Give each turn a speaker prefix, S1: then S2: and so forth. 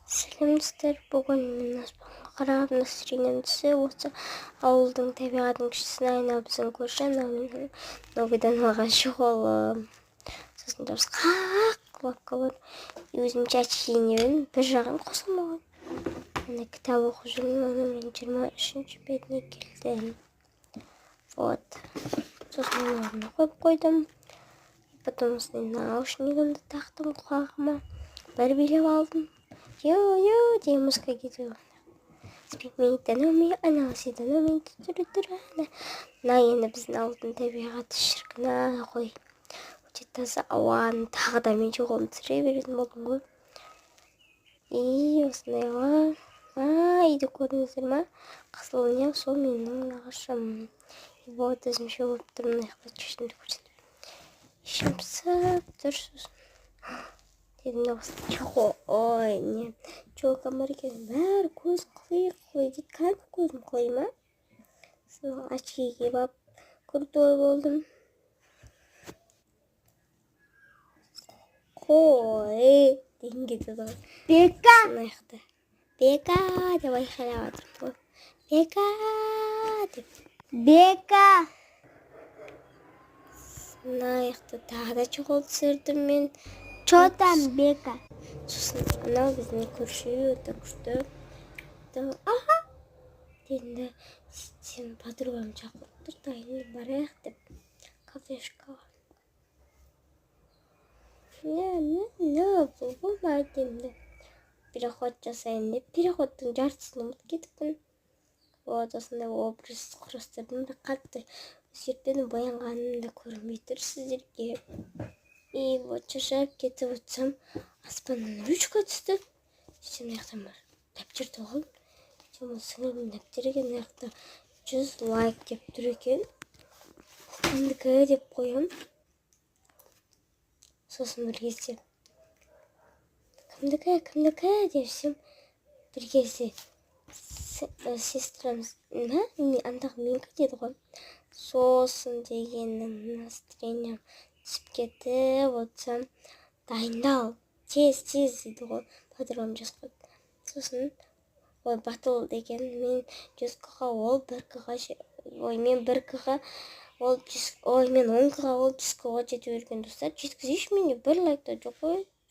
S1: Сәлем, достар! Бүгін мен аспанға қарап, настроением түссе, осы ауылдың табиғатының күштісін. Анау біздің көрші, анау менің новыйдан алған чехолым. Сосын жабысқақ лапка бар. Өзімше очки едім, бір жағын қосылмаған. Міне, кітап оқып жүрмін, оны мен 23-бетіне келдім. Вот, сосын оны орнына қойып қойдым. Потом осындай наушнигімді тақтым құлағыма, бір билеп алдым. Йо-йо деген музыка кетіп. Мына енді біздің ауылдың табиғаты, шіркін ғой, өте таза ауаны. Тағы да мен чехолымды түсіре беретін болдым ғой. И осындай ауа. Үйді көрдіңіздер ма? Қызыл не, сол менің нағашым. Вот, өзімше болып тұрмын. Мына жақта шашымды көрсетіп, ішім пысып тұр. Сосын дедім да, осындай чехол, ой, не, челкам бар екен. Бәрі «көзің қыли, қыли» дейді. Кәдімгі көзім қыли ма? Сосын очки киіп алып, крутой болдым. Қой деген кетеді ғой.
S2: Бека!
S1: Мына жақта «Бека» деп айқайлап жатырмын ғой, «Бека» деп.
S2: Бека!
S1: Мына жақта тағы да чехол түсірдім мен.
S2: Чё там, Бека?
S1: Сосын анау біздің көрші үй, өте күшті. Аха дедім да, сөйтсем, подругам шақырып тұр, дайын, барайық деп кафешкаға. Не, не, не, бұл болмайды дедім да, переход жасайын деп, переходтың жартысын ұмытып кетіппін. Вот, осындай образ құрастырдым, бірақ қатты өзгертпедім, боянғаным да көрінбей тұр сіздерге. И вот, шаршап кетіп отырсам, аспаннан ручка түсті. Сөйтсем, мына жақтан бір дәптер тауып алдым. Сөйтсем, ол сіңілімнің дәптері екен. Мына жақта 100 лайк деп тұр екен. Кімдікі деп қоямын. Сосын бір кезде «Кімдікі, кімдікі?» десем, бір кезде сестрам ма, не, андағы менікі деді ғой. Сосын дегенім, настроением түсіп кетіп отырсам, «Дайындал, тез, тез» дейді ғой, подругам жазып қойды. Сосын, ой, батыл деген мен 100 к-ға, ол 1 к-ға, ой, мен 1 к-ға, ол 100, ой, мен 10 к-ға, ол 100 к-ға жетіп жүрген. Достар, жеткізейінші, менде бір лайк та жоқ қой.